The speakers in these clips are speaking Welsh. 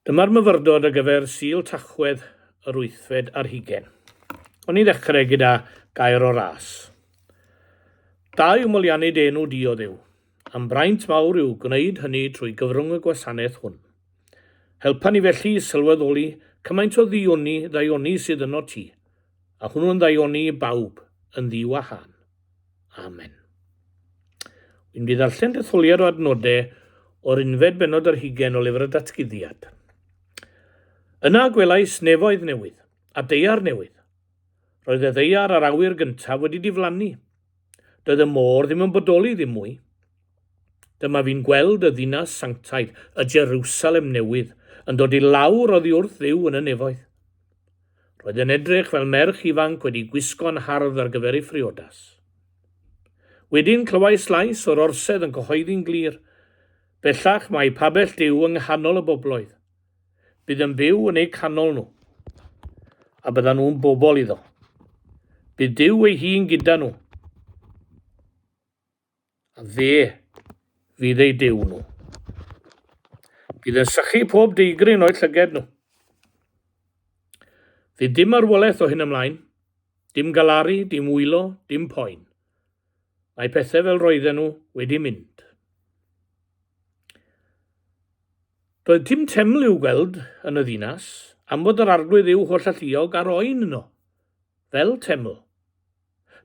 Dyma'r myfyrdod ar gyfer Sul Tachwedd yr wythfed ar hugain. O'n i ddechrau gyda gair o ras. Da yw moliannu dy enw di, o Dduw. Am braint mawr yw gwneud hynny trwy gyfrwng y gwasanaeth hwn. Helpa ni felly i sylweddoli cymaint o ddioni, ddaioni sydd yno ti, a hwnnw'n ddaioni i bawb yn ddi-wahân. Amen. Wy'n mynd i ddarllen detholiad o adnodau o'r unfed bennod ar hugain o Lyfr y Datguddiad. Yna gwelais nefoedd newydd, a daear newydd. Roedd y ddaear a'r awyr gyntaf wedi diflannu. Doedd y môr ddim yn bodoli ddim mwy. Dyma fi'n gweld y ddinas sanctaidd, y Jerusalem newydd, yn dod i lawr oddi wrth Dduw yn y nefoedd. Roedd yn edrych fel merch ifanc wedi gwisgo'n hardd ar gyfer ei phriodas. Wedyn clywais lais o'r orsedd yn cyhoeddi'n glir, Bellach mae pabell Duw yng nghanol y bobloedd. Bydd yn byw yn eu canol nhw, a byddan nhw'n bobl iddo. Bydd Duw ei hun gyda nhw, a fe fydd eu Duw nhw. Bydd yn sychu pob deigryn o'u llyged nhw. Fydd dim marwolaeth o hyn ymlaen, dim galaru, dim wylo, dim poen. Mae pethau fel roedden nhw wedi mynd. Doedd dim teml i'w gweld yn y ddinas, am fod yr Arglwydd Dduw Hollalluog a'r Oen yno, fel teml.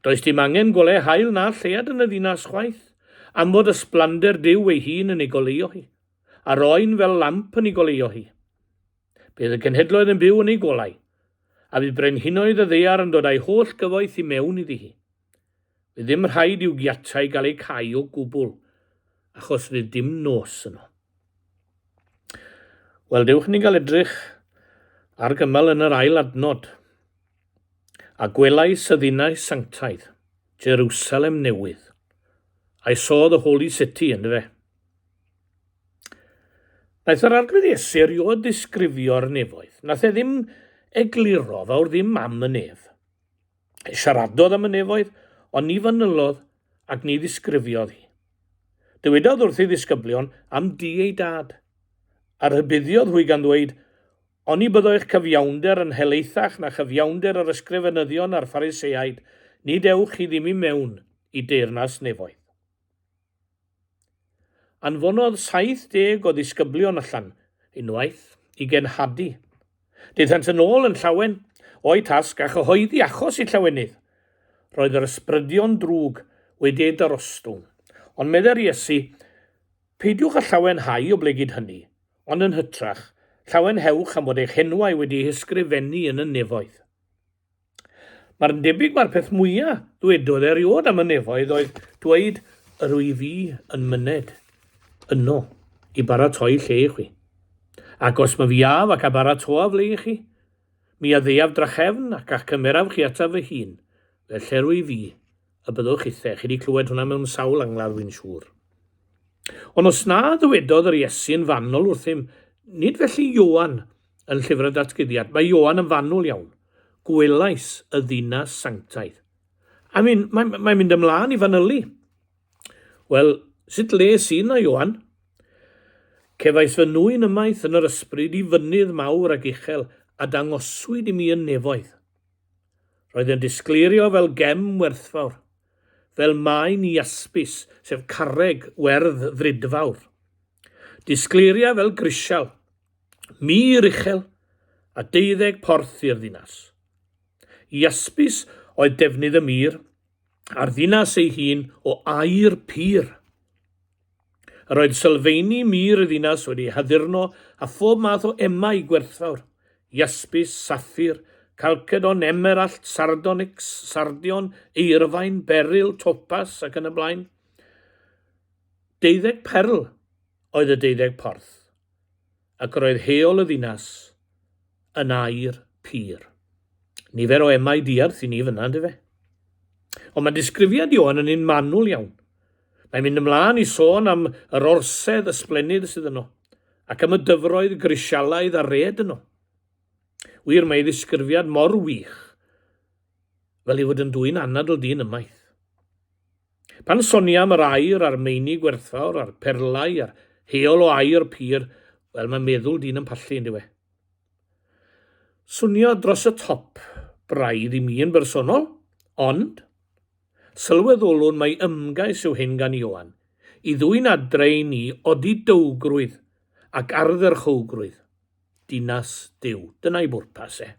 Does dim angen golau haul na lleuad yn y ddinas chwaith, am fod ysblander Duw ei hun yn ei goleuo hi, a'r oen fel lamp yn ei goleuo hi. Bydd y cenhedloedd yn byw yn ei golau, a bydd brenhinoedd y ddaear yn dod â'i holl gyfoeth i mewn iddi hi. Fydd ddim rhaid i'w giatau gael eu cau o gwbl, achos fydd dim nos yno. Wel, dewch ni gael edrych ar gymal yn yr ail adnod. A gwelais y ddinas sanctaidd, Jerusalem newydd. I saw the holy city, yndyfe? Naeth yr Arglwydd Iesu erioed ddisgrifio'r nefoedd. Nath e ddim egluro fawr ddim am y nef. Siaradodd am y nefoedd, ond ni fanylodd ac ni ddisgrifiodd hi. Dywedodd wrth ei ddisgyblion am du ei dad, a rhybuddiodd hwy gan ddweud, Oni byddo eich cyfiawnder yn helaethach na chyfiawnder yr ysgrifenyddion a'r Phariseaid, nid ewch chi ddim i mewn i deyrnas nefoedd. Anfonodd 70 o ddisgyblion allan, unwaith, i genhadu. Daethant yn ôl yn llawen o'u tasg a chyhoeddi achos eu llawenydd. Roedd yr ysbrydion drwg wedi eu darostwng. Ond meddai'r Iesu, Peidiwch â llawenhau oblegid hynny, ond yn hytrach, llawenhewch am fod eich henwau wedi eu hysgrifennu yn y nefoedd. Mae'r yn debyg mai'r peth mwya ddwedodd erioed am y nefoedd oedd dweud yr wyf fi yn myned yno i baratoi lle i chwi. Ac os my fi af ac a baratoaf le i chi, mi a ddeuaf drachefn ac a'ch cymeraf chi ataf fy hun, fel lle'r wyf fi, y byddwch chithe. Chi 'di clywed hwnna mewn sawl angladd, wy'n siŵr. Ond os na ddywedodd yr Iesu'n fanwl wrthym, nid felly Ioan yn Llyfr y Datguddiad. Mae Ioan yn fanwl iawn. Gwelais y ddinas sanctaidd. I mean, mae'n mae mynd ymlaen i fanylu. Wel, sut le sy'n na, Ioan? Cefais fy nwyn ymaith yn yr ysbryd i fynydd mawr ac uchel, a dangoswyd i mi y nefoedd. Roedd yn disgleirio fel gem werthfawr, fel maen iasbis, sef carreg werdd ddrudfawr. Disgleiria fel grisial, mur uchel, a deuddeg porth i'r ddinas. Iasbis oedd defnydd y mur, a'r ddinas ei hun o aur pur. Yr oedd sylfeini mur y ddinas wedi eu haddurno â phob math o emau gwerthfawr, iaspis, saffir, calcedon, emerallt, sardonyx, sardion, eirfain, beryl, topas ac yn y blaen. Deuddeg perl oedd y deuddeg porth, ac yr oedd heol y ddinas yn aur pur. Nifer o emau diarth i ni fyna, yndyfe? Ond mae disgrifiad Ioan yn un manwl iawn. Mae'n mynd ymlaen i sôn am yr orsedd ysblennydd sydd yno, ac am y dyfroedd grisialaidd a red yno. Wir, mae ei ddisgrifiad mor wych, fel ei fod yn dwyn anadl dyn ymaith. Pan sonia am yr aur a'r meini gwerthfawr a'r perlau a'r heol o aur pur, Wel, mae meddwl dyn yn pallu, yn dyw e. Swnio dros y top braidd i mi yn bersonol, ond sylweddolwn mai ymgais yw hyn gan Ioan i ddwyn adre i ni odidowgrwydd ac ardderchowgrwydd dinas Duw. Dyna'i bwrpas e,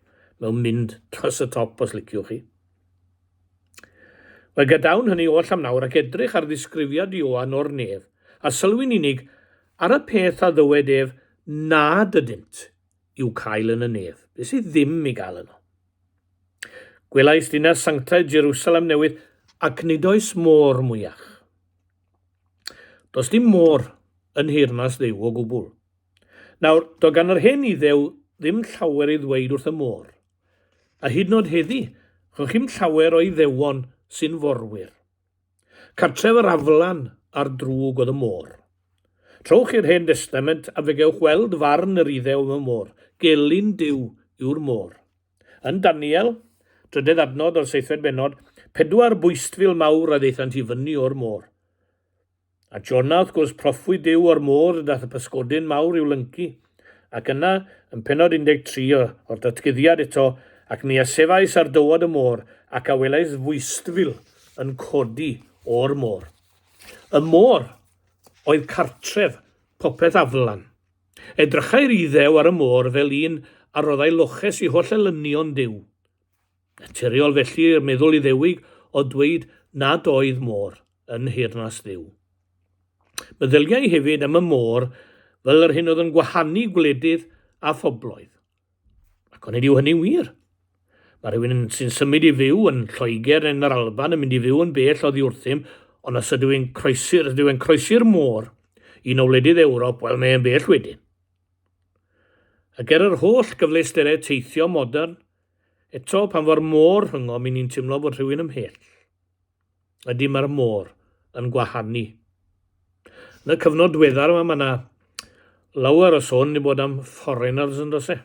mewn mynd dros y top os liciwch chi. Wel, gadawn hynny oll am nawr ac edrych ar ddisgrifiad Ioan o'r nef, a sylwi'n unig ar y peth a ddywed ef nad ydynt i'w cael yn y nef. Beth sydd ddim i gael yno? Gwelais dinas sanctaidd Jerusalem newydd ac nid oes môr mwyach. Does dim môr yn nheyrnas Dduw o gwbl. Nawr, do gan yr hen Iddew ddim llawer i ddweud wrth y môr. A hyd yn oed heddi, chewch chi'm llawer o Iddewon sy'n forwyr. Cartref yr aflan a'r drwg oedd y môr. Trowch i'r Hen Destament a fe gewch weld farn yr Iddew am y môr, gelyn Duw yw'r môr. Yn Daniel, drydedd adnod o'r seithfed bennod, pedwar bwystfil mawr a ddaethant i fyny o'r môr. A Jona, wrth gwrs, proffwyd Duw o'r môr y daeth y pysgodyn mawr i'w lyncu. Ac yna, yn pennod 13 o'r Datguddiad eto, ac mi a sefais ar dywod y môr, ac a welais fwystfil yn codi o'r môr. Y môr oedd cartref popeth aflan. Edrychai'r Iddew ar y môr fel un a roddai loches i holl elynion Duw. Naturiol felly i'r meddwl Iddewig oedd dweud nad oedd môr yn nheyrnas Dduw. Meddyliai hefyd am y môr fel yr hyn oedd yn gwahanu gwledydd a phobloedd. Ac onid yw hynny'n wir? Mae rhywun sy'n symud i fyw yn Lloegr neu yn yr Alban yn mynd i fyw yn bell oddi wrthym, ond os ydw i'n croesi'r, ydw i'n croesi'r môr un o wledydd Ewrop, wel, mae'n bell wedyn. Ac er yr holl gyfleusterau teithio modern, Eto, pan fo'r môr rhyngom, i ni'n teimlo bod rhywun ymhell. Ydy, mae'r môr yn gwahanu. Yn y cyfnod diweddar yma, mae yna lawer o sôn wedi bod am foreigners yn does e?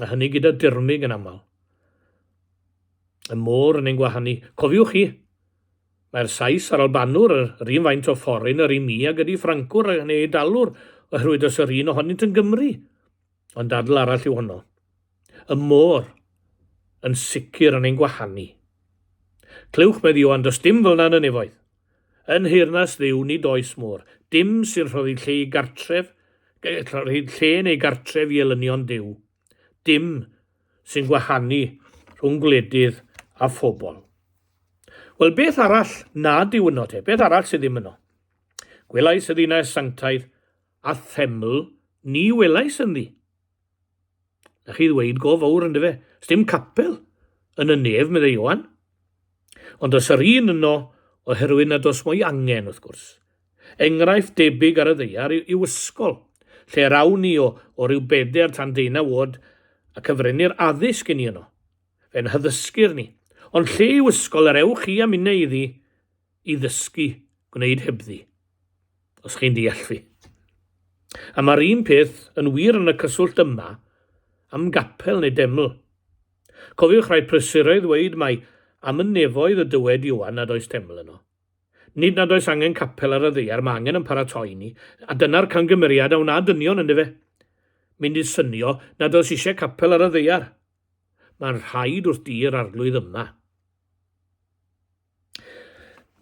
A hynny gyda dirmyg yn aml. Y môr yn ein gwahanu. Cofiwch chi, mae'r Sais a'r Albanwr yr un faint o foreigner i mi ag ydy Ffrancwr neu Eidalwr, oherwydd does yr un ohonynt yn Gymru. Ond dadl arall yw honno. Y môr yn sicr yn ein gwahanu. Clywch, medd Ioan, does dim fel 'na yn y nefoedd. Yn nheyrnas Dduw nid oes môr, dim sy'n rhoddi lle i gartref, rhoddi lle neu gartref i elynion Duw. Dim sy'n gwahanu rhwng gwledydd a phobl. Wel, beth arall nad yw yno te? Beth arall sydd ddim yno? Gwelais y ddinas sanctaidd a theml ni welais ynddi. Na chi ddweud go fawr yn dyfe, sdim capel yn y nef, meddai Ioan. Ond oes yr un yno oherwydd nad oes mo'i angen, wrth gwrs. Enghraifft debyg ar y ddaear yw ysgol, lle yr awn ni o, o ryw bedair tan deunaw oed a cyfrennir addysg i ni yno. Fe'n haddysgir ni. Ond lle yw ysgol yr ewch chi a minne iddi i ddysgu gwneud hebddi? Os chi'n deall fi. A mae'r un peth yn wir yn y cyswllt yma am gapel neu deml. Cofiwch rhai prysurau ddweud mai am y nefoedd y dywed Ioan nad oes teml yno. Nid nad oes angen capel ar y ddaear, mae angen yn paratoi ni, a dyna'r camgymeriad a wna dynion yndyfe? Mynd i synio nad oes eisiau capel ar y ddaear. Mae'n rhaid wrth dir arglwydd yma.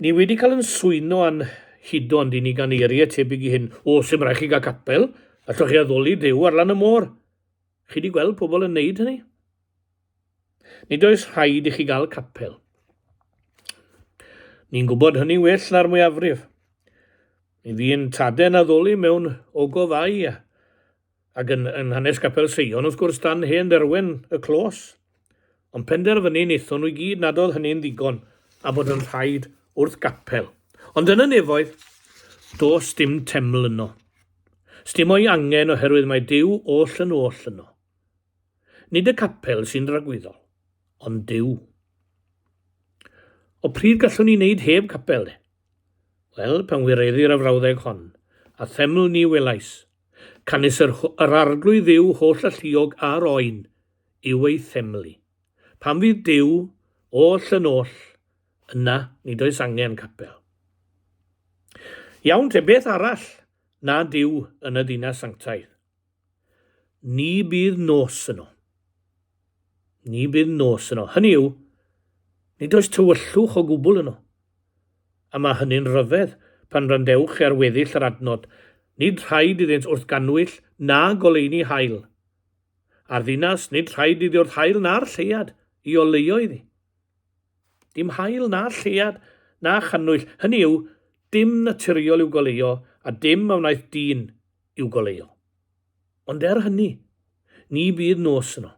Ni wedi cael yn swyno a'n hudo ond i ni gan eiriau tebyg i hyn. O, sy'n rhaid chi gael capel, allwch chi addoli Duw ar lan y môr. Chi wedi gweld pobl yn neud hynny? Nid oes rhaid i chi gael capel. Ni'n gwybod hynny well na'r mwyafrif. Mi fu'n tadau yn addoli mewn ogofau Ac yn, yn hanes Capel Seion, wrth gwrs, dan hen dderwen y clos. Ond penderfynu wnaethon nhw i gyd nad oedd hynny'n ddigon a bod yn rhaid wrth gapel. Ond yn y nefoedd, does dim teml yno. Sdim o'i angen oherwydd mae Duw oll yn oll yno. Nid y capel sy'n dragwyddol, ond Duw. O pryd gallwn ni wneud heb capel, de? Wel, pan wireddir y frawddeg hon, a theml ni welais, Canys yr, yr Arglwydd Dduw holl-alluog a'r Oen yw ei theml. Pan fydd Duw oll yn oll, yna nid oes angen capel. Iawn te, beth arall na Duw yn y ddinas sanctaidd. Ni bydd nos yno. Ni bydd nos yno. Hynny yw, nid oes tywyllwch o gwbl yno. A mae hynny'n rhyfedd pan wrandewch chi ar weddill yr adnod. Nid rhaid iddynt wrth gannwyll na goleuni haul. A'r ddinas, nid rhaid iddi wrth haul na'r lleuad i oleuo iddi. Dim haul na lleuad na channwyll, hynny yw, dim naturiol i'w goleuo a dim a wnaeth dyn i'w goleuo. Ond er hynny, ni bydd nos yno.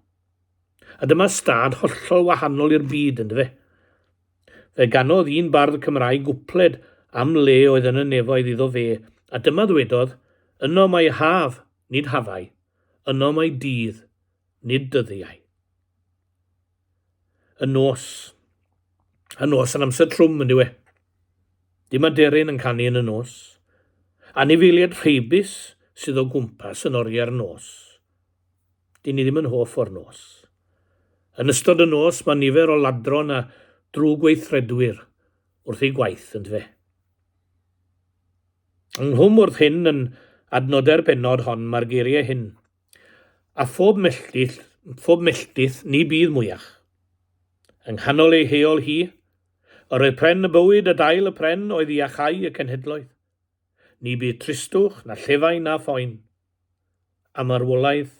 A dyma stad hollol wahanol i'r byd, yndyfe? Fe ganodd un bardd Cymraeg gwpled am le oedd yn y nefoedd iddo fe, a dyma ddwedodd, Yno mae haf, nid hafau, yno mae dydd, nid dyddiau. Y nos. Y nos yn amser trwm, yn diwe. Dim aderyn yn canu yn y nos. Anifeiliaid rheibus sydd o gwmpas yn oriau'r nos. Dyn ni ddim yn hoff o'r nos. Yn ystod y nos mae nifer o ladron a drwgweithredwyr wrth eu gwaith, yn dyfe. Ynghlwm wrth hyn yn adnodau'r bennod hon mae'r geiriau hyn. A phob melltith, phob melltith ni bydd mwyach. Yng nghanol ei heol hi, yr oedd pren y bywyd a dail y pren oedd i iachau y cenhedloedd. Ni bydd tristwch, na llefain, na phoen. A marwolaeth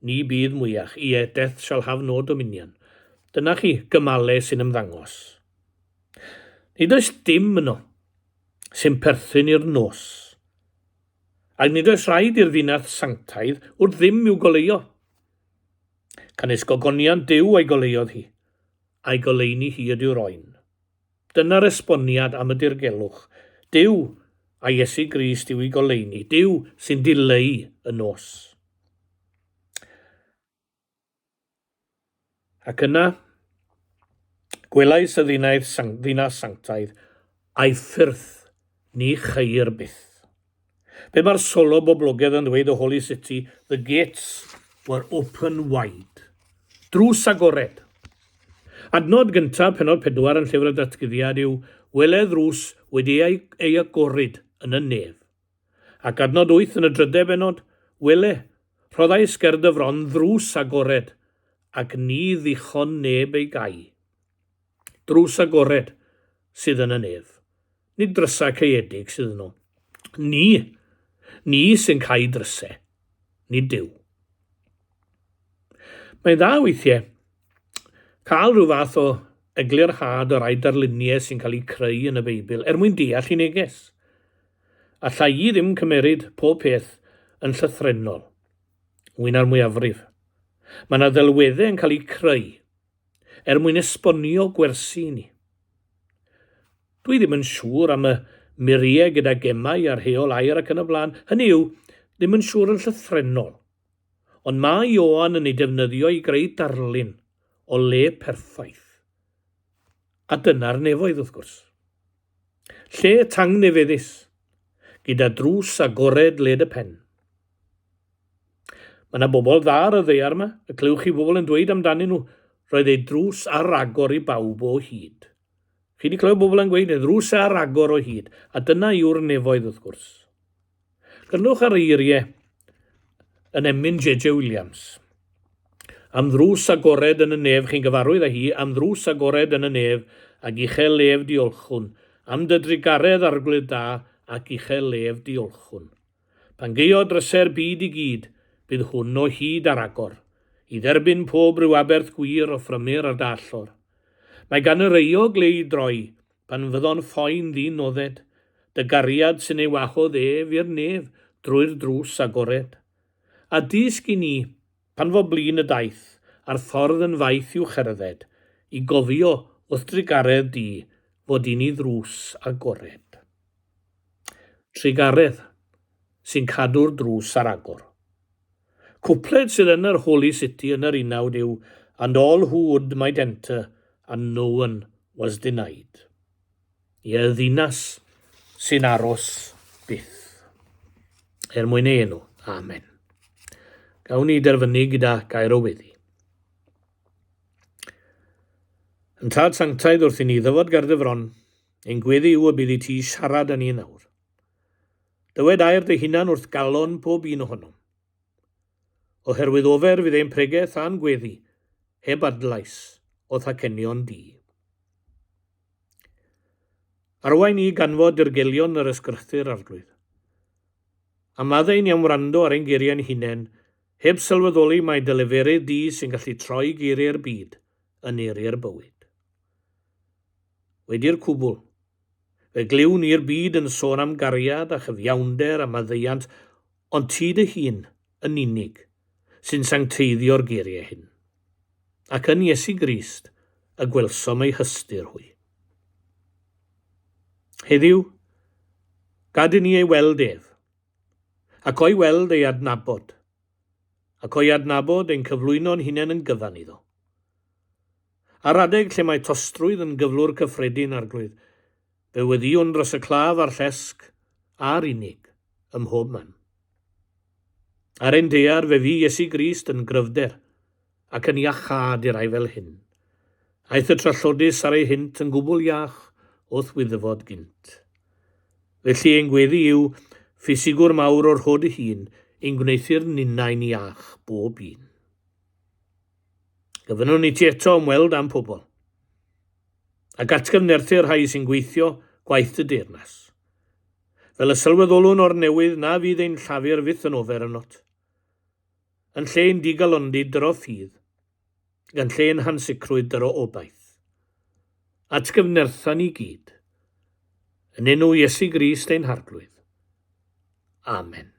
ni bydd mwyach, ie, death shall have no dominion. Dyna chi gymale sy'n ymddangos. Nid oes dim yno sy'n perthyn i'r nos. Ac nid oes rhaid i'r ddinas sanctaidd wrth ddim i'w goleuo. Canys gogoniant Duw a'i goleuodd hi, a'i goleuni hi ydyw'r oen. Dyna'r esboniad am y dirgelwch. Duw a Iesu Grist yw ei goleuni, Duw sy'n dileu y nos. Ac yna, gwelais y ddinaeth, ddinas sanctaidd, a'i ffyrth ni cheir byth. Be mae'r solo boblogaidd yn ddweud o Holy City, the gates were open wide. Drws agored. Adnod gyntaf penod 4 yn Llyfr y Datguddiad yw, Wele ddrws wedi ei, ei agoryd yn y nef. Ac adnod 8 yn y drydedd bennod, Wele, rhoddais ger dy fron ddrws agored, ac ni ddichon neb ei gau. Drws agored sydd yn y nef. Nid drysau caeedig sydd yno. Ni, ni sy'n cau drysau, nid Duw. Mae'n dda weithiau cael rhyw fath o eglurhad o rai darluniau sy'n cael eu creu yn y Beibl er mwyn deall ei neges. Alla i ddim cymeryd pob peth yn llythrennol. Mwy na'r mwyafrif. Mae yna ddelweddau yn cael eu creu er mwyn esbonio gwersi i ni. Dwi ddim yn siŵr am y muriau gyda gemau a'r heol aer ac yn y blaen, hynny yw, ddim yn siŵr yn llythrennol. Ond mae Ioan yn ei defnyddio i greu darlun o le perffaith. A dyna'r nefoedd, wrth gwrs. Lle tangnefeddus, gyda drws agored led y pen. Mae yna bobl dda ar y ddaear yma, y clywch chi bobl yn dweud amdanyn nhw, roedd eu drws ar agor i bawb o hyd. Chi wedi clywed bobl yn gweud, ei ddrws e ar agor o hyd, a dyna yw'r nefoedd wrth gwrs. Gwrandwch ar eiriau yn emyn JJ Williams. Am ddrws agored yn y nef, chi'n gyfarwydd â hi, am ddrws agored yn y nef, ac uchel lef diolchwn. Am dy drugaredd arglwydd da, ac uchel lef diolchwn. Pan geio drysau'r byd i gyd, bydd hwn o hyd ar agor, i dderbyn pob rhyw aberth gwir offrymir ar dy allor. Mae gan yr euog le i droi, Pan fyddo'n phoen ddi nodded, dy gariad sy'n ei wahodd ef i'r nef drwy'r drws agored. A dysg i ni, pan fo blin y daith, a'r ffordd yn faith i'w cherdded, i gofio wrth drugaredd di fod i ni ddrws agored. Trugaredd sy'n cadw'r drws ar agor. Cwpled sydd yn yr Holy City yn yr unawd yw And all who would might enter and no one was denied. Ie, y ddinas sy'n aros byth. Er mwyn ei enw. Amen. Gawn ni derfynu gyda gair o weddi. Yn Tad Sanctaidd wrth i ni ddyfod ger dy fron, ein gweddi yw y bydd i ti siarad â ni yn awr. Dywed air dy hunan wrth galon pob un ohonom. Oherwydd ofer fydd ein pregeth a'n gweddi, heb adlais o'th acenion di. Arwain ni i ganfod dirgelion yr Ysgrythur, Arglwydd. A maddau ni am wrando ar ein geiriau'n hunain, heb sylweddoli mai dy leferydd di sy'n gallu troi geiriau'r byd yn eiriau'r bywyd. Wedi'r cwbl, fe glywn ni'r byd yn sôn am gariad a chyfiawnder a maddeuant, ond ti dy hun yn unig sy'n sancteiddio'r geiriau hyn. Ac yn Iesu Grist y gwelsom eu hystyr hwy. Heddiw, gad i ni ei weld ef, ac o'i weld ei adnabod, ac o'i adnabod ein cyflwyno'n hunain yn gyfan iddo. Ar adeg lle mae tostrwydd yn gyflwr cyffredin, Arglwydd, fe weddïwn dros y claf a'r llesg a'r unig ym mhob man. Ar ein daear fe fu Iesu Grist yn gryfder ac yn iachâd i rai fel hyn. Aeth y trallodus ar ei hynt yn gwbl iach o'th wyddfod gynt. Felly ein gweddi yw, Ffisigwr mawr o'r rho dy hun, ein gwneuthur ninnau'n iach bob un. Gofynnwn i ti eto ymweld â'n pobl, ac atgyfnerthu'r rhai sy'n gweithio gwaith dy deyrnas. Fel y sylweddolwn o'r newydd na fydd ein llafur fyth yn ofer ynot. Yn lle ein digalondid dyro ffydd, ac yn lle ein hansicrwydd dyro obaith. Atgyfnertha ni gyd. Yn enw Iesu Grist ein Harglwydd. Amen.